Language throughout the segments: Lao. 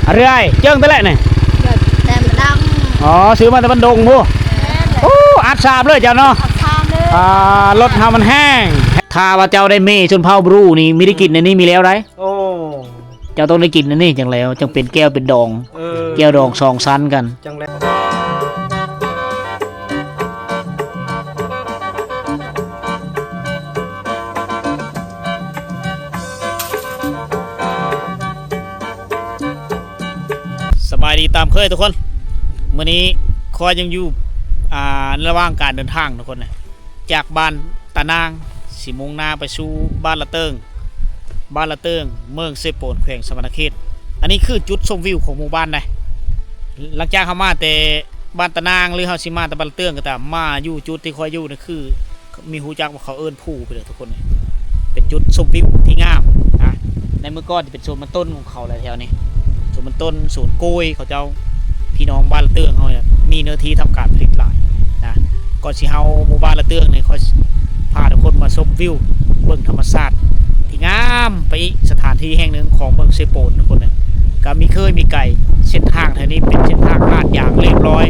ອາເລື້ອຍ ເຈີງແຕ່ແລະນີ້ ແຕ່ມາດັງ ອໍ ຊື້ມາແຕ່ບ້ານດົງພຸ້ນ. ແມ່ນແຫຼະ ໂອ້ ອັດສາບເລີຍເຈົ້າເນາະ ອັດສາບເລີຍ ອ່າ ລົດເຮົາມັນແຮງ. ຖ້າວ່າເຈົ້າໄດ້ເມຊົນເຜົ່າບຣູນີ້ ມີໄດ້ກິນອັນນີ້ມີແລ້ວໃດ໋. ໂອ້ ເຈົ້າຕ້ອງໄດ້ກິນອັນນີ້ຈັ່ງແລ້ວ ຈັ່ງເປັນແກ້ວເປັນດອງ ເອີ ແກ້ວດອງສອງຊັ້ນກັນ ຈັ່ງແລ້ວ. ສະບາຍດີຕາມເຄີຍທຸກຄົນ ມື້ນີ້ຂ້ອຍຍັງຢູ່ ອ່າ ລະຫວ່າງການເດີນທາງທຸກຄົນນະ ຈາກບ້ານຕານາງ ຊິມຸ່ງໜ້າໄປສູ່ບ້ານລະເຕີງ ບ້ານລະເຕີງ ເມືອງເຊໂປນ ແຂວງສະຫວັນນະເຂດ. ອັນນີ້ຄືຈຸດຊົມວິວຂອງໝູ່ບ້ານໃດ໋. ຫຼັງຈາກເຮົາມາແຕ່ບ້ານຕານາງ ຫຼືເຮົາຊິມາແຕ່ບ້ານລະເຕີງກໍຕາມ ມາຢູ່ຈຸດທີ່ຂ້ອຍຢູ່ນີ້ຄື ມີຮູ້ຈັກວ່າເຂົາເອີ້ນພູໄປເລີຍທຸກຄົນ ເປັນຈຸດຊົມວິວທີ່ງາມນະ. ໃນເມື່ອກ່ອນຈະເປັນສວນມັນຕົ້ນຂອງເຂົາແຫຼະແຖວນີ້ ສວນມັນຕົ້ນ ສວນກ້ວຍເຂົາເຈົ້າ. ພີ່ນ້ອງບ້ານລະເຕີງເຮົານີ້ມີເນື້ອທີ່ທຳການຜະລິດຫຼາຍນະ. ກ່ອນຊິເຮົາໝູ່ບ້ານລະເຕີງນີ້ ຂ້ອຍພາທຸກຄົນມາຊົມວິວ ເບິ່ງທຳມະຊາດທີ່ງາມໄປອີກ ສະຖານທີ່ແຫ່ງໜຶ່ງຂອງເມືອງເຊໂປນທຸກຄົນເອີຍ. ກໍມີເຄີຍມີໄກ ເສັ້ນທາງແຖວນີ້ເປັນເສັ້ນທາງລາດຢາງລຽບລ້ອຍ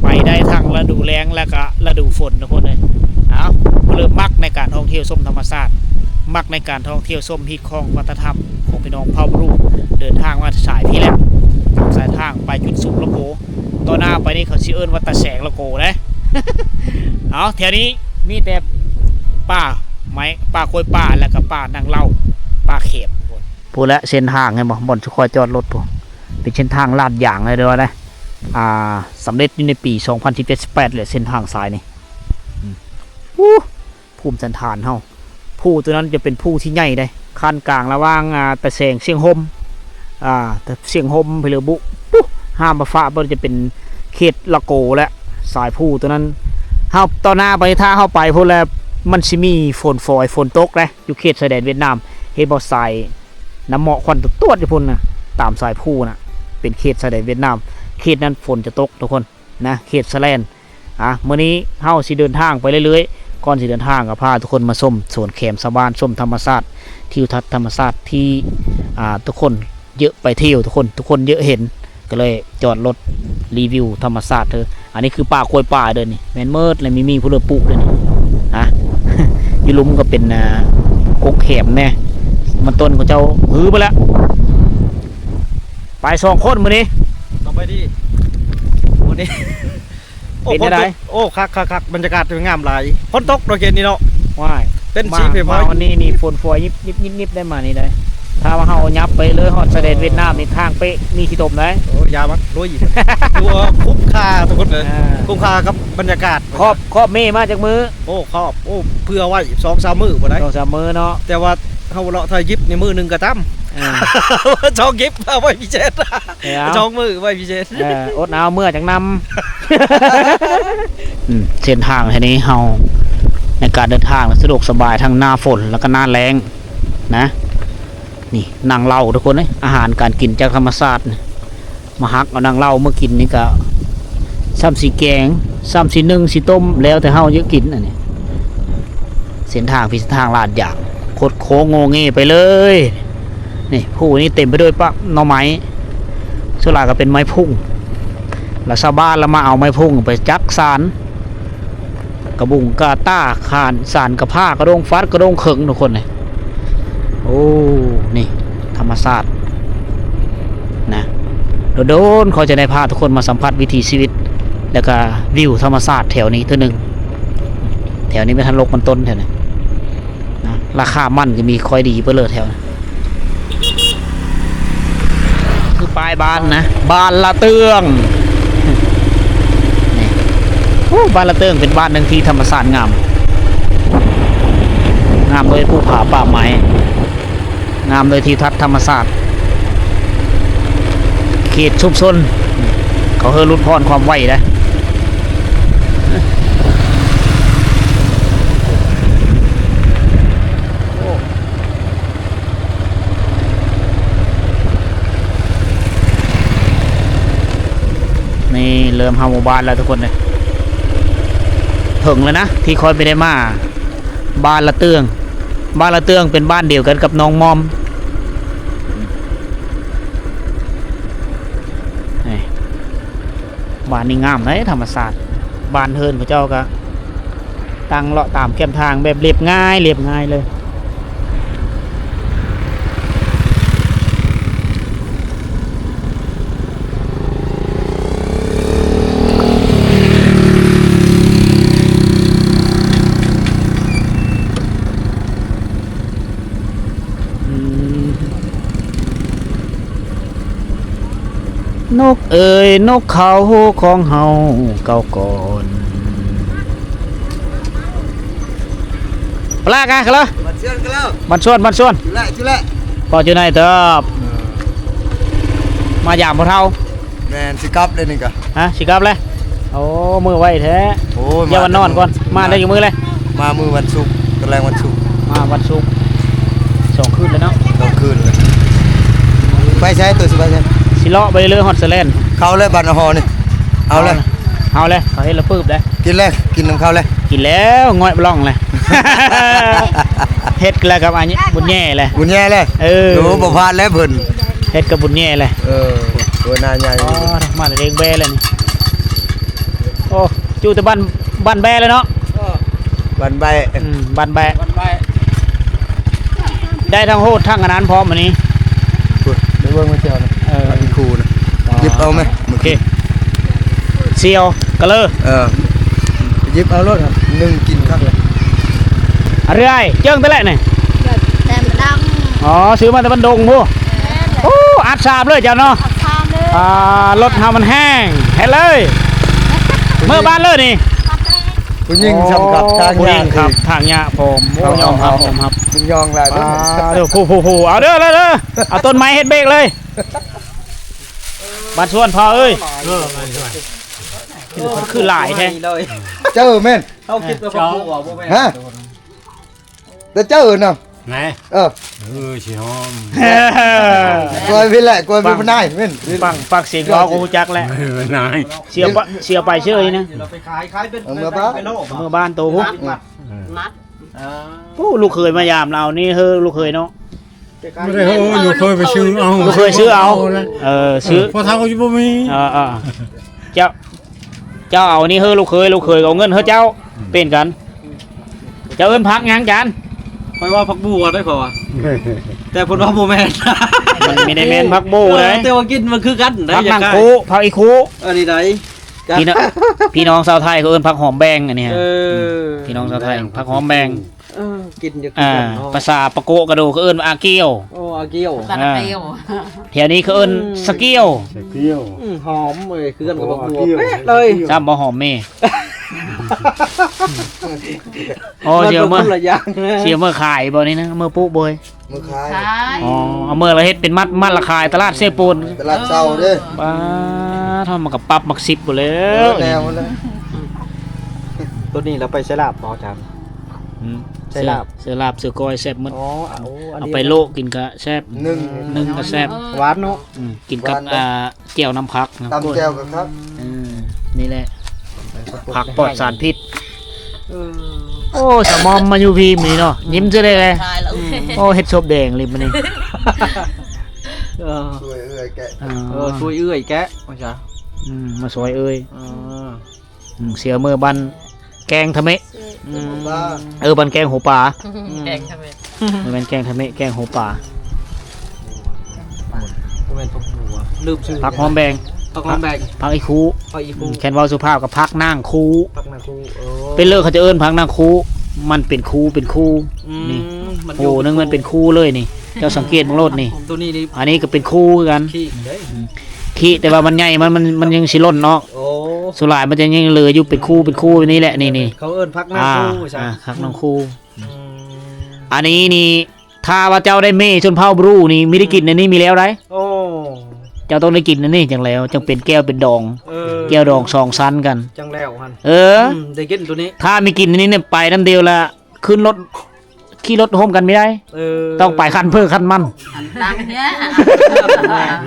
ໄປໄດ້ທັງລະດູແລ້ງ ແລະກະລະດູຝົນທຸກຄົນເອີຍ. ເອົາ ຜູ້ເລີຍມັກໃນການທ່ອງທ່ຽວຊົມທຳມະຊາດ ມັກໃນການທ່ອງທ່ຽວຊົມຮີດຄອງວັດທະນະທຳຂອງພີ່ນ້ອງເຜົ່າບຣູ ເດີນທາງມາສາຍພີ້ແຫຼະ ຕາມສາຍທາງໄປຈຸດສຸມລະໂກ. ຕໍ່ໜ້າໄປນີ້ເຂົາຊິເອີ້ນວ່າຕາແສງລະໂກເດ້. ເອົາ ແຖວນີ້ມີແຕ່ປ່າໄມ້ ປ່າກ້ວຍປ່າ ແລະກະປ່ານາງເຫຼົ່າ ປ່າແຄມ. ພຸ້ນແຫຼະເສັ້ນທາງ ເຫັນບໍ່ ບ່ອນທີ່ຂ້ອຍຈອດລົດພຸ້ນ ເປັນເສັ້ນທາງລາດຢາງເລີຍເດີວ່າໄດ໋. ອ່າ ສຳເລັດຢູ່ໃນປີສອງພັນສິບເຈັດ ສິບແປດ ແຫຼະ ເສັ້ນທາງສາຍນີ້. ອືມ ພູມສັນຖານເຮົາ ພູຕົວນັ້ນຈະເປັນພູທີ່ໃຫຍ່ເດ້ ຂັ້ນກາງລະຫວ່າງ ອ່າ ຕາແສງຊຽງຫົ່ມ ອ່າ ຊຽງຫົ່ມ ພີລະບຸ ປູ້ ຫ້າມຟ້າ ເບິ່ງຈະເປັນເຂດລະໂກແຫຼະ ສາຍພູຕົວນັ້ນ. ເຮົາຕໍ່ໜ້າໄປ ຖ້າເຮົາໄປພຸ້ນແລ້ວ ມັນຊິມີຝົນຝອຍຝົນຕົກເດ້ ຢູ່ເຂດຊາຍແດນຫວຽດນາມ. ເຫັນບໍ່ ສາຍ ນ້ຳເໝາະຄວັນຕວດໆຢູ່ພຸ້ນນະ ຕາມສາຍພູນະ ເປັນເຂດຊາຍແດນຫວຽດນາມ. ເຂດນັ້ນຝົນຈະຕົກທຸກຄົນນະ ເຂດຊາຍແດນ. ອ່າ ມື້ນີ້ເຮົາຊິເດີນທາງໄປເລື້ອຍໆ ກ່ອນຊິເດີນທາງກໍພາທຸກຄົນມາຊົມສວນແຄມຊາວບ້ານ ຊົມທຳມະຊາດ ທິວທັດທຳມະຊາດທີ່ ອ່າ ທຸກຄົນເຍາະໄປທ່ຽວ ທຸກຄົນ ທຸກຄົນເຍາະເຫັນ ກໍເລີຍຈອດລົດຣີວິວທຳມະຊາດເດີ້. ອັນນີ້ຄືປ່າກ້ວຍປ່າເດີ້ນີ້ ແມ່ນໝົດແລ້ວ ມີໝີ່ຜູ້ເລີຍປູກເດີ້ນີ້ ຮະ ຢູ່ລຸ່ມກໍເປັນ ອ່າ ກົກແຄມແດ່ ມັນຕົ້ນຂອງເຈົ້າຮືໄປແລ້ວ. ໄປສອງຄົນມື້ນີ້ ສະບາຍດີມື້ນີ້ ໂອ້ ເປັນຈັ່ງໃດ? ຝົນຕົກ ໂອ້ ຄັກໆໆ ບັນຍາກາດງາມຫຼາຍ ຝົນຕົກດອກເຂດນີ້ເນາະ. ວ້າຍ ເປັນສີໄຟຟ້າ ມາມື້ນີ້ນີ້ຝົນຝອຍຍິບໆໆໆ ໄດ້ມານີ້ໄດ໋. ຖ້າວ່າເຮົາຫຍັບໄປເລີຍຮອດຊາຍແດນຫວຽດນາມນີ້ ທາງເປະມີຂີ້ຕົມໄດ໋. ໂອ້ ຢ່າມາລຸຍ ຖືວ່າຄຸ້ມຄ່າທຸກຄົນເອີຍ ຄຸ້ມຄ່າກັບບັນຍາກາດ. ຄອບ ຄອບເມມາຈັກມື້? ໂອ້ ຄອບ ໂອ້ ເຜື່ອໄວ້ສອງສາມມື້ພຸ້ນໄດ໋ ສອງສາມມື້ເນາະ. ແຕ່ວ່າເຮົາເລາະຖ່າຍກິບໃນມື້ໜຶ່ງກໍຕຳ ເອີ ສອງກິບເອົາໄວ້ພິເສດ ສອງມື້ໄວ້ພິເສດ ເອີ ອົດເອົາເມືອຈັ່ງນຳ. ອືມ ເສັ້ນທາງແຖວນີ້ເຮົາໃນການເດີນທາງສະດວກສະບາຍ ທັງໜ້າຝົນ ແລ້ວກໍໜ້າແລ້ງນະ. ນີ້ນາງເຫຼົ່າທຸກຄົນເອີຍ ອາຫານການກິນຈາກທຳມະຊາດ ມາຫັກເອົານາງເຫຼົ່າມາກິນນີ້ກະ ຊ້ຳຊິແກງ ຊ້ຳຊິໜຶ້ງ ຊິຕົ້ມ ແລ້ວແຕ່ເຮົາຢາກກິນ. ອັນນີ້ເສັ້ນທາງພີ້ ເສັ້ນທາງລາດຢາງ ຄົດໂຄ້ງໂງ່ເງ່ໄປເລີຍ. ນີ້ພູນີ້ເຕັມໄປດ້ວຍປະ ໜໍ່ໄມ້ ສ່ວນຫຼາຍກໍເປັນໄມ້ພຸ້ງ ແລ້ວຊາວບ້ານລະມາເອົາໄມ້ພຸ້ງໄປຈັກສານ ກະບຸງກະຕ່າ ຂານ ສານກະພ້າ ກະດົງຟັດ ກະດົງເຂີງ ທຸກຄົນເອີຍ. ໂອ້ ນີ້ທຳມະຊາດນະ ດົນໆ ຂ້ອຍຈະໄດ້ພາທຸກຄົນມາສຳຜັດວິຖີຊີວິດ ແລ້ວກະວິວທຳມະຊາດແຖວນີ້ເທື່ອໜຶ່ງ. ແຖວນີ້ແມ່ນທັນລົກມັນຕົ້ນແຖວນີ້ນະ ລາຄາມັນກໍມີຄ່ອຍດີເບີດເລີແຖວນີ້. ຄືປ້າຍບ້ານນະ ບ້ານລະເຕື້ອງ ນີ້ ໂອ້ ບ້ານລະເຕື້ອງເປັນບ້ານໜຶ່ງທີ່ທຳມະຊາດງາມ ງາມໂດຍພູຜາປ່າໄມ້ ງາມໂດຍທິວທັດທຳມະຊາດ ເຂດຊຸມຊົນ ເຂົາເອີ້ນຫຼຸດຜ່ອນຄວາມໄວເດ້. ນີ້ເລີ່ມເຂົ້າໝູ່ບ້ານແລ້ວທຸກຄົນເອີຍ ເຖິງແລ້ວນະ ທີ່ຂ້ອຍໄປໄດ້ມາ ບ້ານລະເຕື້ອງ ບ້ານລະເຕື້ອງເປັນບ້ານດຽວກັນກັບໜອງມ່ອມ. ບ້ານນີ້ງາມເດ້ ທຳມະຊາດ ບ້ານເຮືອນເຂົາເຈົ້າກະຕັ້ງເລາະຕາມແຄມທາງແບບລຽບງ່າຍ ລຽບງ່າຍເລີຍ. ອືມ ນົກເອີຍ ນົກເຂົາຂອງເຮົາເກົ່າກ່ອນ. ປະລາກະກະເລີ ບ້ານຊວນກະເລີ ບ້ານຊວນ ບ້ານຊວນ ຈຸແລະ ຈຸແລະ ພໍຈຸໄນເຕີບ ເອີ ມາຢາມພໍ່ເຖົ້າ. ແມ່ນ ຊິກັບເດ້ນີ້ກະ ຮະ ຊິກັບແລ້ວ. ໂອ້ ມື້ໄວແທ້. ໂອ້ຍ ຢ່າວ່ານອນກ່ອນ ມາແຕ່ຈັກມື້ແລ້ວ? ມາມື້ວັນສຸກ ຕອນແລງວັນສຸກ ມາວັນສຸກ ສອງຄືນແລ້ວເນາະ ສອງຄືນແລ້ວ. ໄປໃສ? ໂຕຊິໄປໃສ? ຊິເລາະໄປເລື້ອຍໆ ຮອດສະແລນ ເຂົ້າແລ້ວ ບ້ານອາຫໍນີ້ ເອົາແລ້ວ ເອົາແລ້ວ ເຂົາເຮັດລະປຶບເດ້. ກິນແລ້ວ ກິນນຳເຂົາແລ້ວ ກິນແລ້ວ ງ້ອຍບະລ່ອງແລ້ວ ເຮັດແລ້ວກັບອັນນີ້ ບຸນແຍ່ແລ້ວ ບຸນແຍ່ແລ້ວ. ເອີ ໂອ້ ບໍ່ພາດແລ້ວເພິ່ນ ເຮັດກັບບຸນແຍ່ແລ້ວ. ເອີ ໂອ້ ໜ້າໃຫຍ່ ອໍ ມາແຕ່ເດງແບແລ້ວນີ້. ໂອ້ ຢູ່ແຕ່ບ້ານ ບ້ານແບແລ້ວເນາະ ບ້ານແບ ອືມ ບ້ານແບ ບ້ານແບ ໄດ້ທັງໂຫດທັງອັນນັ້ນພ້ອມອັນນີ້ ພຸ້ນ ໄປເບິ່ງມາສ່ຽວນະ ເອີ ອີຄູນະ ອໍ ຢິບເອົາແມະ ໂອເຄ ສ່ຽວກະເລີ ເອີ ຢິບເອົາໂລດ ໜຶ່ງກິນຄັກເລີຍ. ອາເລື້ອຍ ເຈີງແຕ່ແລະນີ້ ແຕ່ມະດັງ ອໍ ຊື້ມາແຕ່ບ້ານດົງພຸ້ນ. ແມ່ນແຫຼະ ໂອ້ ອັດສາບເລີຍເຈົ້າເນາະ ອັດສາບເລີຍ ອ່າ ລົດເຮົາມັນແຮງ ເຮັດເລີຍ ເມືອບ້ານເລີຍນີ້. ຜູ້ຍິງສຳຄັບທາງຍາກ ຜູ້ຍິງຂັບທາງຍາກພ້ອມ. ໂອ້ ຍອມຮັບ ຍອມຮັບ ຍິນຍອມຫຼາຍເດີ. ອ່າ ໂອ້ ຜູ້ ຜູ້ ຜູ້ ເອົາເດີ ເດີ ເດີ ເອົາຕົ້ນໄມ້ເຮັດເບກເລີຍ ບ້ານສວນພໍ່ເອີຍ. ເອີ ບ້ານສວນ ຄືຫຼາຍແທ້ ເຈີແມ່ນ ເຮົາຄິດວ່າຄອບຄົວບໍ່ແມ່ນ ຮະ ແຕ່ເຈີນະ ໄຫນ ເອີ ເອີ ຊິຫອມ ກວຍວິແຫຼະ ກວຍວິພະນາຍແມ່ນ ຟັງ ຟັງສຽງເວົ້າກໍຮູ້ຈັກແຫຼະ ນາຍ ເສຍປະ ເສຍໄປເຊີຍນະ ເອົາໄປຂາຍ ຂາຍເປັນ ເອົາເມືອບ້ານ ເອົາເມືອບ້ານໂຕພຸ້ນ ໂອ້ ລູກເຂີຍມາຢາມລາວນີ້ເຮີ ລູກເຂີຍເນາະ ບໍ່ໄດ້ເຮີ ລູກເຂີຍໄປຊື້ເອົາ ລູກເຂີຍຊື້ເອົາ ເອີ ຊື້ ເອີ ພໍ່ເຖົ້າກໍບໍ່ມີ ເອີ ເອີ ເຈົ້າ ເຈົ້າເອົານີ້ເຮີລູກເຂີຍ ລູກເຂີຍກໍເອົາເງິນເຮີເຈົ້າ ເປັນກັນ ເຈົ້າເອີ້ນຜັກຫຍັງຈານ? ຂ້ອຍວ່າຜັກບົວເດ້ຂ້ອຍວ່າ ແຕ່ເພິ່ນວ່າບໍ່ແມ່ນ ມັນມີໄດ້ແມ່ນຜັກບົວ ເອີ ເດ້ ແຕ່ວ່າກິນມັນຄືກັນໄດ໋ ຜັກນັ່ງຄູ ຜັກອີຄູ ອັນນີ້ໄດ໋ ພີ່ນ້ອງ ພີ່ນ້ອງຊາວໄທເຂົາເອີ້ນຜັກຫອມແບງ ອັນນີ້ ເອີ ພີ່ນ້ອງຊາວໄທ ຜັກຫອມແບງ ເອີ ກິນຢູ່ຄືກັນເນາະ ອ່າ ພາສາປາໂກະກະໂດເຂົາເອີ້ນວ່າອາກຽວ ໂອ້ ອາກຽວ ພາສາ ອ່າ ກະເກວ ແຖວນີ້ເຂົາເອີ້ນ ອືມ ສະກຽວ ສະກຽວ ອືມ ຫອມເອີຍ ຄືກັນກັບບັກບົວເປະເລີຍ ຊ້ຳບໍ່ຫອມແມ່ ໂອ້ ຊິເອົາເມືອ ຊິເອົາເມືອຂາຍບໍ່ນີ້ນະ ເອົາເມືອປູກບໍ່ເອີຍ? ເມືອຂາຍ ຂາຍ ອໍ ເອົາເມືອລະເຮັດເປັນມັດ ມັດລະຂາຍຕະຫຼາດເຊໂປນ ຕະຫຼາດເຊົ້າເດ້ ປ້າດ ເຮົາມັນກະປັບມັກສິບພຸ້ນແລ້ວ ເອີ ແນວພຸ້ນແຫຼະ ໂຕນີ້ລະໄປໃສ່ລາບບໍ່ອາຈານ? ອືມ ໃສ່ລາບ ເສືອລາບ ເສືອກ້ອຍແຊບໝົດ ອໍ ເອົາ ເອົາໄປໂລະກິນກະແຊບ ໜຶ້ງ ໜຶ້ງກະແຊບ ຫວານເນາະ ອືມ ກິນກັບ ຫວານເດ້ ອ່າ ແຈ່ວນ້ຳຜັກນະ ຕຳແຈ່ວກໍຄັກ ເອີ ນີ້ແຫຼະ ຜັກປອດສານພິດ ເອີ ໂອ້ ສະໝອມມາຢູ່ພີ້ມື້ນີ້ເນາະ ຍິ້ມຊື່ໄດ້ເລີຍ ໂອ້ ເຮັດສົບແດງເລີຍມື້ນີ້ ເອີ ຊ່ວຍເອື້ອຍແກະ ເອີ ເອີ ຊ່ວຍເອື້ອຍແກະ ວ່າຊະ ອືມ ມາຊ່ວຍເອື້ອຍ ເອີ ອືມ ຊິເອົາເມືອບ້ານແກງທະເມະ ອືມ ເອີ ບ້ານແກງຫົວປາ ອືມ ແກງທະເມະ ບໍ່ແມ່ນແກງທະເມະ ແກງຫົວປາ ບໍ່ແມ່ນຜັກບົວ ລືມຊື່ ຜັກຫອມແບງ ຜັກຫອມແບງ ຜັກອີຄູ ຜັກອີຄູ ອືມ ຄັນເວົ້າສຸພາບກໍຜັກນາງຄູ ຜັກນາງຄູ ເອີ ເປັນເລີ ເຂົາຈະເອີ້ນຜັກນາງຄູ ມັນເປັນຄູ ເປັນຄູ ອືມ ນີ້ ມັນ ໂອ້ ໜຶ່ງມັນເປັນຄູເລີຍນີ້ ເຈົ້າສັງເກດເບິ່ງໂລດນີ້ ໂຕນີ້ນີ້ ອັນນີ້ກໍເປັນຄູຄືກັນ ຂີ້ເດ້ ອືມ ຂີ້ ແຕ່ວ່າມັນໃຫຍ່ ມັນ ມັນ ມັນຍັງຊິຫຼົ່ນອອກ ໂອ້ ສ່ວນຫຼາຍມັນຈະຍັງເຫຼືອຢູ່ເປັນຄູ່ເປັນຄູ່ນີ້ແຫຼະ ນີ້ໆ ເຂົາເອີ້ນຜັກນາງ ອ່າ ຄູວ່າຊັ້ນ ອ່າ ຜັກນາງຄູ ອືມ ອັນນີ້ນີ້ ຖ້າວ່າເຈົ້າໄດ້ເມຊົນເຜົ່າບຣູນີ້ ມີໄດ້ກິນອັນນີ້ມີແລ້ວໄດ໋ ໂອ້ ເຈົ້າຕ້ອງໄດ້ກິນອັນນີ້ຈັ່ງແລ້ວ ຈັ່ງເປັນແກ້ວເປັນດອງ ເອີ ແກ້ວດອງສອງຊັ້ນກັນ ຈັ່ງແລ້ວຫັ້ນ ເອີ ອືມ ໄດ້ກິນໂຕນີ້ ຖ້າມີກິນອັນນີ້ນີ້ ໄປນຳດຽວລະ ຂຶ້ນລົດ ຂີ່ລົດຮ່ວມກັນບໍ່ໄດ້ ເອີ ຕ້ອງໄປຄັນເພີຄັນມັນ ຄັນຕັງເນຍ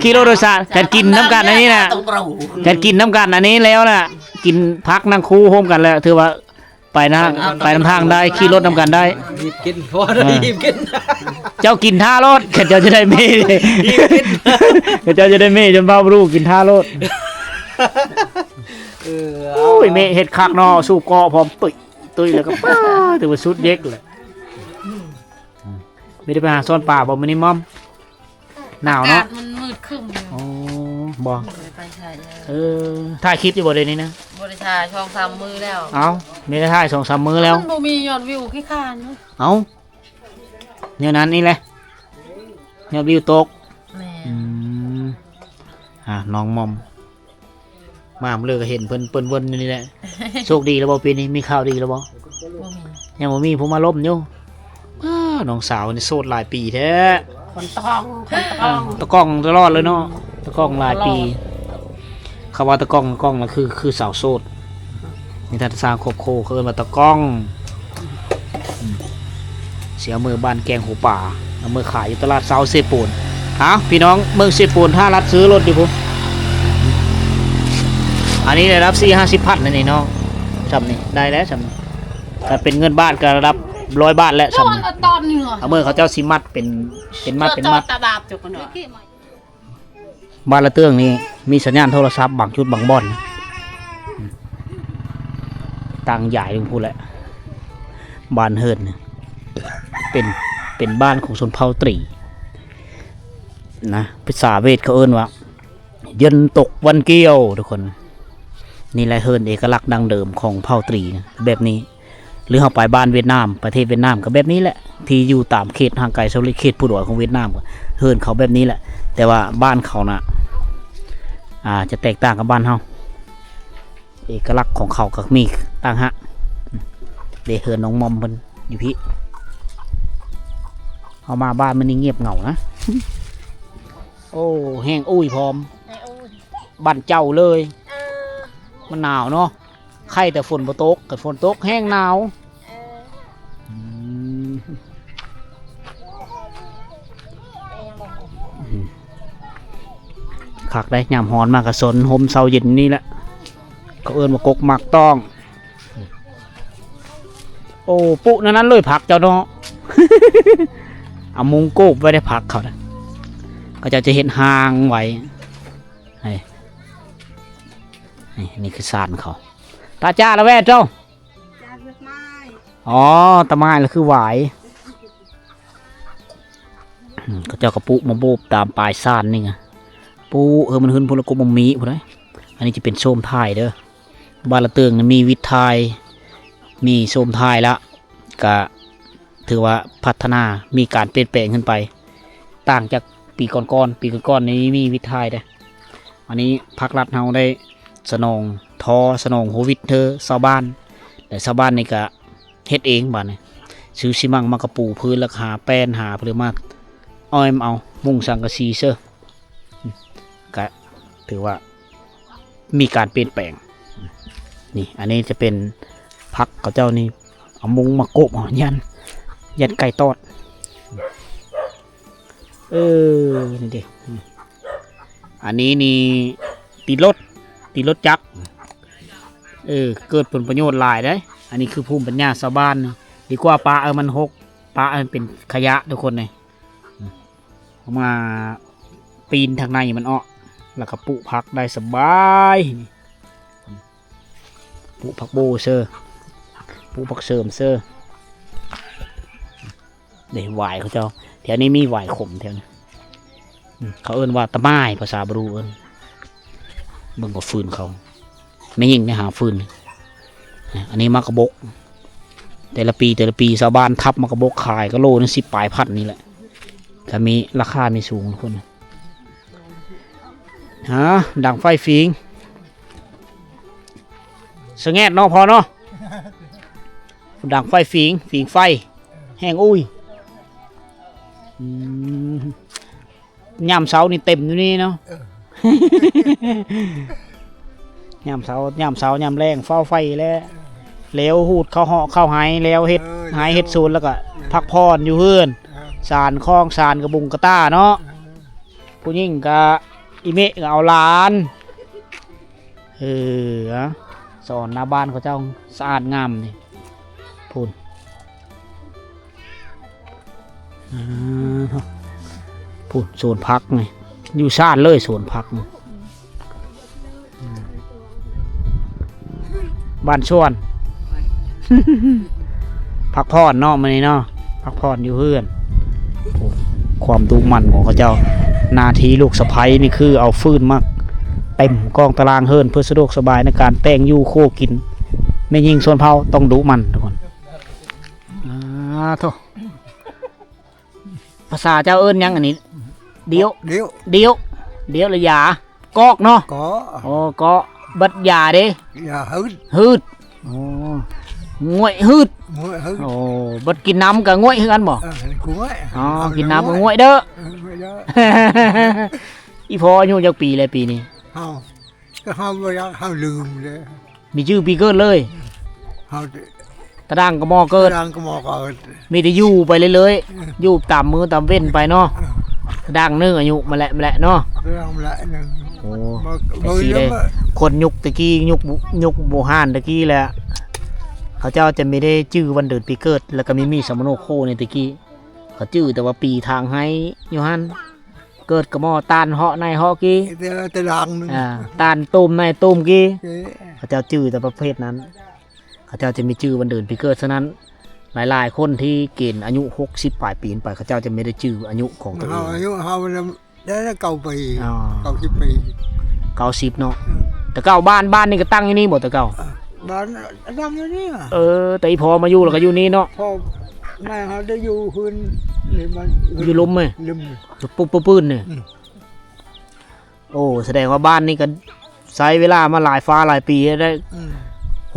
ຂີ່ລົດໂດຍສານ ຄັນກິນນຳກັນອັນນີ້ນະ ຕ້ອງເອົາ ຄັນກິນນຳກັນອັນນີ້ແລ້ວນະ ກິນຜັກນາງຄູຮ່ວມກັນແລ້ວ ຖືວ່າໄປນະ ໄປນຳທາງໄດ້ ຂີ່ລົດນຳກັນໄດ້ ຮີບກິນ ພໍ ເອີ ຮີບກິນ ເຈົ້າກິນຖ້າໂລດ ເຂົາເຈົ້າຈະໄດ້ເມ ຮີບກິນ ເຂົາເຈົ້າຈະໄດ້ເມ ຈົນເວົ້າບໍ່ຮູ້ ກິນຖ້າໂລດ. ເອີ ໂອ້ຍ ແມ່ເຮັດຄັກເນາະ ສູບເກາະພ້ອມ ຕຸ້ຍ ຕຸ້ຍ ແລ້ວກໍປ້າ ຖືວ່າສຸດເດັກແຫຼະ. ອືມ ມີໄດ້ໄປຫາຊ້ອນປາບໍ່ມື້ນີ້ມອມ? ໜາວເນາະ ອາກາດມັນມືດຄຶ້ມຢູ່. ອໍ ບໍ່ ບໍ່ໄດ້ໄປໃສເລີຍ. ເອີ ຖ່າຍຄລິບຢູ່ບໍ່ດຽວນີ້ນະ? ບໍ່ໄດ້ຖ່າຍສອງສາມມື້ແລ້ວ. ເອົ້າ ມີໄດ້ຖ່າຍສອງສາມມື້ແລ້ວ ມັນບໍ່ມີຍອດວິວ ຂີ້ຄ້ານເນາະ. ເອົ້າ ແນວນັ້ນນີ້ແຫຼະ ຍອດວິວຕົກ. ແມ່ນ. ອືມ ອ່າ ນ້ອງມອມ ມາມື້ເລີກກໍເຫັນເພິ່ນ ເພິ່ນວົນຢູ່ນີ້ແຫຼະ. ໂຊກດີແລ້ວບໍ່ປີນີ້? ມີຂ່າວດີແລ້ວບໍ່? ບໍ່ມີ. ຍັງບໍ່ມີຜູ້ມາລົມຢູ່. ອ້າ ນ້ອງສາວນີ້ໂສດຫຼາຍປີແທ້. ຄົນຕະກ້ອງ ຄົນຕະກ້ອງ ຕະກ້ອງຕະຫຼອດເລີຍເນາະ. ຕະກ້ອງຫຼາຍປີ. ເຂົາວ່າຕະກ້ອງ ຕະກ້ອງນະ ຄື ຄືສາວໂສດ ນິທານສາງຄອບຄົວ ເຂົາເອີ້ນວ່າຕະກ້ອງ. ອືມ ຊິເອົາເມືອບ້ານແກງຫົວປາ ເອົາເມືອຂາຍຢູ່ຕະຫຼາດເຊົ້າເຊໂປນ. ເອົ້າ ພີ່ນ້ອງເມືອງເຊໂປນ ຖ້າລັດຊື້ລົດຢູ່ພຸ້ນ. ອັນນີ້ໄດ້ລະດັບສີ່ຫ້າສິບພັນ ອັນນີ້ເນາະ. ຊ່ຳນີ້ໄດ້ແລ້ວ ຊ່ຳນີ້ ຖ້າເປັນເງິນບາດກໍລະດັບຮ້ອຍບາດແລ້ວ ຊ່ຳນີ້. ເອົາເມືອເຂົາເຈົ້າຊິມັດເປັນ ເປັນມັດ ເປັນມັດ. ຕາດາບຈຸກເນາະ. ບ້ານລະເຕີງນີ້ມີສັນຍານໂທລະສັບບາງຈຸດບາງບ່ອນ ຕັ້ງຢາຍລົງພຸ້ນແຫຼະ. ບ້ານເຮີນນີ້ເປັນ ເປັນບ້ານຂອງຊົນເຜົ່າຕຣີນະ ພາສາເວດເຂົາເອີ້ນວ່າ ເຢັນຕົກວັນກ່ຽວ ທຸກຄົນ. ນີ້ແຫຼະເຮີນເອກະລັກດັ້ງເດີມຂອງເຜົ່າຕຣີນະ ແບບນີ້. ຫຼືເຮົາໄປບ້ານຫວຽດນາມ ປະເທດຫວຽດນາມກໍແບບນີ້ແຫຼະ ທີ່ຢູ່ຕາມເຂດຫ່າງໄກສອກຫຼີກ ເຂດພູດອຍຂອງຫວຽດນາມ ເຮີນເຂົາແບບນີ້ແຫຼະ. ແຕ່ວ່າບ້ານເຂົານະ ອ່າ ຈະແຕກຕ່າງກັບບ້ານເຮົາ ເອກະລັກຂອງເຂົາກໍມີຕ່າງຫາກ. ເດ ເຮືອນນ້ອງມອມເພິ່ນຢູ່ພີ້. ເຮົາມາບ້ານມື້ນີ້ງຽບເຫງົານະ. ໂອ້ ແຮງອຸ້ຍພ້ອມ ແຮງອຸ້ຍ ບ້ານເຈົ້າເລີຍ. ເອີ ມັນໜາວເນາະ. ໄຄແຕ່ຝົນບໍ່ຕົກ ຄັນຝົນຕົກແຮງໜາວ. ເອີ ອືມ ຄັກໄດ໋ ຍາມຮ້ອນມາກໍຊົນຮົ່ມເຊົາເຢັນນີ້ແຫຼະ ເຂົາເອີ້ນວ່າກົກໝາກຕ້ອງ. ໂອ້ ປຸແນວນັ້ນເລີຍຜັກເຈົ້າເນາະ. ເອົາມຸງໂກບໄວ້ໄດ້ຜັກເຂົານະ ເຂົາເຈົ້າຈະເຮັດຮ່າງໄວ້. ນີ້ ນີ້ ນີ້ຄືສານເຂົາ. ຕາຈ້າລະແວ່ເຈົ້າ. ອໍ ຕາໝ້າຍລະຄືຫວາຍ. ອືມ ເຂົາເຈົ້າກໍປຸມາໂບບຕາມປາຍສານນີ້ ປຸໃຫ້ມັນຂຶ້ນພຸ້ນ ລະກົກໝາກມີ້ພຸ້ນເດ້. ອັນນີ້ຈະເປັນໂຊມທ້າຍເດີ. ບ້ານລະເຕີງນີ້ມີວິດທ້າຍ ມີໂຊມທ້າຍລະ ກະຖືວ່າພັດທະນາ ມີການປ່ຽນແປງຂຶ້ນໄປ ຕ່າງຈາກປີກ່ອນໆ. ປີກ່ອນໆນີ້ມີວິດທ້າຍເດ້. ອັນນີ້ພາກລັດເຮົາໄດ້ສະໜອງທໍ່ ສະໜອງໂຮວິດເທີຊາວບ້ານ ແລະ ຊາວບ້ານນີ້ກະເຮັດເອງບາດນີ້. ຊື້ຊີມັງມາກະປູພື້ນ ແລ້ວກະຫາແປ້ນ ຫາເພິ່ນມາອ້ອມເອົາ ມຸງສັງກະສີເຊີ. ກະຖືວ່າມີການປ່ຽນແປງ. ນີ້ ອັນນີ້ຈະເປັນຜັກເຂົາເຈົ້ານີ້ ເອົາມຸງມາກົບ ເອົາຢ້ານ ຢ້ານໄກ່ຕອດ. ເອີ ນີ້ເດ ອັນນີ້ນີ້ຕິດລົດ ຕິດລົດຈັກ. ເອີ ເກີດຜົນປະໂຫຍດຫຼາຍເດ້. ອັນນີ້ຄືພູມປັນຍາຊາວບ້ານ ດີກວ່າປະໃຫ້ມັນຮົກ ປະໃຫ້ມັນເປັນຂະຫຍະ ທຸກຄົນເອີຍ. ເອົາມາປີນທາງໃນມັນອອກ ແລ້ວກໍປູກຜັກໄດ້ສະບາຍ. ປູກຜັກໂບເຊີ ປູກຜັກເສີມເຊີ. ເດ້ ຫວາຍເຂົາເຈົ້າ ແຖວນີ້ມີຫວາຍຂົມແຖວນີ້. ອືມ ເຂົາເອີ້ນວ່າຕະໝ້າຍ ພາສາບຣູເອີ້ນ. ເບິ່ງກໍຟືນເຂົາ ແມ່ຍິງໄດ້ຫາຟືນ. ອັນນີ້ໝາກກະບົກ ແຕ່ລະປີ ແຕ່ລະປີຊາວບ້ານທັບໝາກກະບົກຂາຍ ກະໂລໜຶ່ງສິບປາຍພັນນີ້ແຫຼະ. ກໍມີລາຄາມີສູງທຸກຄົນ. ຫາ ດັງໄຟຝິງ ສະແງດເນາະພໍ່ເນາະ. ດັງໄຟຝິງ ຝິງໄຟ ແຮງອຸ້ຍ. ອືມ ຍາມເຊົ້ານີ້ເຕັມຢູ່ນີ້ເນາະ. ເອີ ຍາມເຊົ້າ ຍາມເຊົ້າ ຍາມແລງ ເຝົ້າໄຟແຫຼະ. ເອີ ແລ້ວຫູດເຂົ້າເຫາະເຂົ້າໄຮ່ ແລ້ວເຮັດ ເອີ ໄຮ່ເຮັດສວນ ແລ້ວກໍ ເອີ ພັກຜ່ອນຢູ່ເຮືອນ. ເອີ ສານຄອງ ສານກະບຸງກະຕ່າເນາະ. ເອີ ຜູ້ຍິງກະອີເມະກໍເອົາຫຼານ. ເອີ ສອນໜ້າບ້ານເຂົາເຈົ້າສະອາດງາມນີ້ ພຸ້ນ. ອ່າ ພຸ້ນ ສວນຜັກນີ້ ຢູ່ຊານເລີຍ ສວນຜັກນີ້. ອືມ ອືມ ບ້ານສວນ ພັກຜ່ອນເນາະມື້ນີ້ເນາະ ພັກຜ່ອນຢູ່ເຮືອນ. ໂອ້ ຄວາມດຸໝັ່ນຂອງເຂົາເຈົ້າ ໜ້າທີ່ລູກສະໃພ້ນີ້ຄືເອົາຟືນມາເຕັມກອງຕາລາງເຮືອນ ເພື່ອສະດວກສະບາຍໃນການແຕ່ງຢູ່ຄົວກິນ. ແມ່ຍິງຊົນເຜົ່າຕ້ອງດຸໝັ່ນທຸກຄົນ. ອາ ໂທ້ ພາສາເຈົ້າເອີ້ນຫຍັງອັນນີ້? ດຽວ ດຽວ ດຽວ ດຽວລະຢາ ກອກເນາະ. ກໍ ໂອ້ ກໍ ບັດຢາເດ້? ຢາຫືດ ຫືດ. ໂອ້ ງ່ວຍຫືດ ງ່ວຍຫືດ. ໂອ້ ບັດກິນນ້ຳກໍງ່ວຍຄືກັນບໍ່? ເອີ ງ່ວຍ. ອໍ ເອົາ ກິນນ້ຳກໍງ່ວຍເດີ ເອີ ງ່ວຍເດີ. ອີ່ພໍ່ອາຍຸຈັກປີແລ້ວປີນີ້? ເຮົາ ກໍເຮົາບໍ່ຢາກ ເຮົາລືມເດ້. ມີຈື່ປີເກີດເລີຍ. ເຮົາ ຕາດ່າງກະໝໍ້ເກີດ ຕາດ່າງກະໝໍ້ເກີດ. ມີແຕ່ຢູ່ໄປເລື້ອຍໆ ເອີ ຢູ່ຕາມມື້ຕາມເວັນໄປເນາະ. ເອີ ຕາດ່າງໜຶ່ງອາຍຸມາແຫຼະ ມາແຫຼະເນາະ ຕາດ່າງມາແຫຼະໜຶ່ງ. ໂອ້ ບໍ່ ບໍ່ເຫັນແລ້ວ. ຄົນຍຸກແຕ່ກີ້ ຍຸກ ຍຸກບູຮານແຕ່ກີ້ແຫຼະ ເຂົາເຈົ້າຈະມີແຕ່ຈື່ວັນເດືອນປີເກີດ ແລ້ວກໍມີມີດສຳມະໂນໂຄໃນແຕ່ກີ້. ເຂົາຈື່ແຕ່ວ່າປີທາງໄຮ່ຢູ່ຫັ້ນ ເກີດກະໝໍ້ ຕານເຫາະໃນເຫາະກີ້ ແຕ່ ແຕ່ດາງໜຶ່ງ. ອ່າ ຕານໂຕມໃນໂຕມກີ້ ເອີ ເຂົາເຈົ້າຈື່ແຕ່ປະເພດນັ້ນ. ເຂົາເຈົ້າຈະມີຈື່ວັນເດືອນປີເກີດ. ສະນັ້ນ ຫຼາຍໆຄົນທີ່ເກນອາຍຸຫົກສິບປາຍປີຂຶ້ນໄປ ເຂົາເຈົ້າຈະມີແຕ່ຈື່ອາຍຸຂອງຕົວເອງ. ເຮົາອາຍຸເຮົານະ ໄດ້ເກົ້າປີ. ອໍ ເກົ້າສິບປີ ເກົ້າສິບເນາະ. ເອີ ແຕ່ເກົ່າບ້ານ ບ້ານນີ້ກໍຕັ້ງຢູ່ນີ້ບໍ່ແຕ່ເກົ່າ? ບ້ານຕັ້ງຢູ່ນີ້. ເອີ ແຕ່ອີ່ພໍ່ມາຢູ່ແລ້ວກໍຢູ່ນີ້ເນາະ. ພໍ່ແມ່ເຮົາໄດ້ຢູ່ພື້ນນີ້ ມັນຢູ່ລຸ່ມເລີຍ ລຸ່ມ ປຸບປຶ້ນນີ້. ອືມ ໂອ້ ສະແດງວ່າບ້ານນີ້ກໍໃຊ້ເວລາມາຫຼາຍຟ້າຫຼາຍປີໄດ້. ອືມ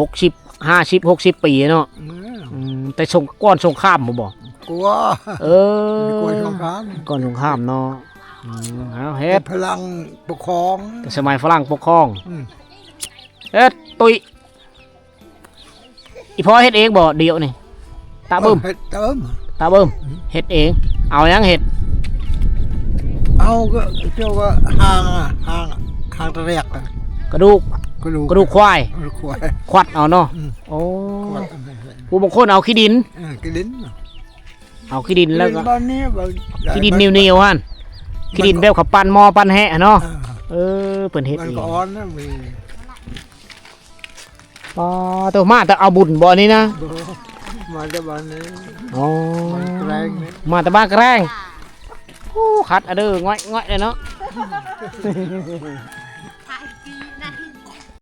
ຫົກສິບ ຫ້າສິບ ຫົກສິບປີເນາະ. ອືມ ອືມ ແຕ່ສົງ ກ່ອນສົງຄາມພຸ້ນບໍ່? ກ່ວນ ເອີ ກ່ອນສົງຄາມ ກ່ອນສົງຄາມເນາະ. ອືມ ເອົາເຮັດ ແຕ່ຝຣັ່ງປົກຄອງ ແຕ່ສະໄໝຝຣັ່ງປົກຄອງ. ອືມ ເຮັດ ຕຸ້ຍ ອີ່ພໍ່ເຮັດເອງບໍ່ດຽວນີ້? ຕາເບິ່ມ ເຮັດຕາເບິ່ມ ຕາເບິ່ມ. ອືມ ເຮັດເອງ. ເອົາຫຍັງເຮັດ? ເອົາ ກໍເຈົ້າວ່າຫາງ ຫາງ ຫາງຕະແລກ ກະດູກ ກະດູກ ກະດູກຄວາຍ ກະດູກຄວາຍ ຂວັດເອົາເນາະ. ອືມ ໂອ້ ຂວັດເອົາ. ຜູ້ບາງຄົນເອົາຂີ້ດິນ ເອີ ຂີ້ດິນ ເອົາຂີ້ດິນແລ້ວກໍ ຂີ້ດິນໜຽວໆຫັ້ນ ຂີ້ດິນແບບເຂົາປັ່ນໝໍ້ປັ່ນແຮະຫັ້ນເນາະ. ອ່າ ເອີ ເພິ່ນເຮັດເອງ. ມັນກໍອ່ອນນະ ມີ ປາໂຕ ມາແຕ່ເອົາບຸນບໍ່ນີ້ນະ? ບໍ່ ມາແຕ່ບ້ານນີ້. ອໍ ມາແຕ່ບ້ານແກຣງນີ້ ມາແຕ່ບ້ານແກຣງ. ໂອ້ ຄັດອະເດີ ງ່ອຍໆເລີຍເນາະ.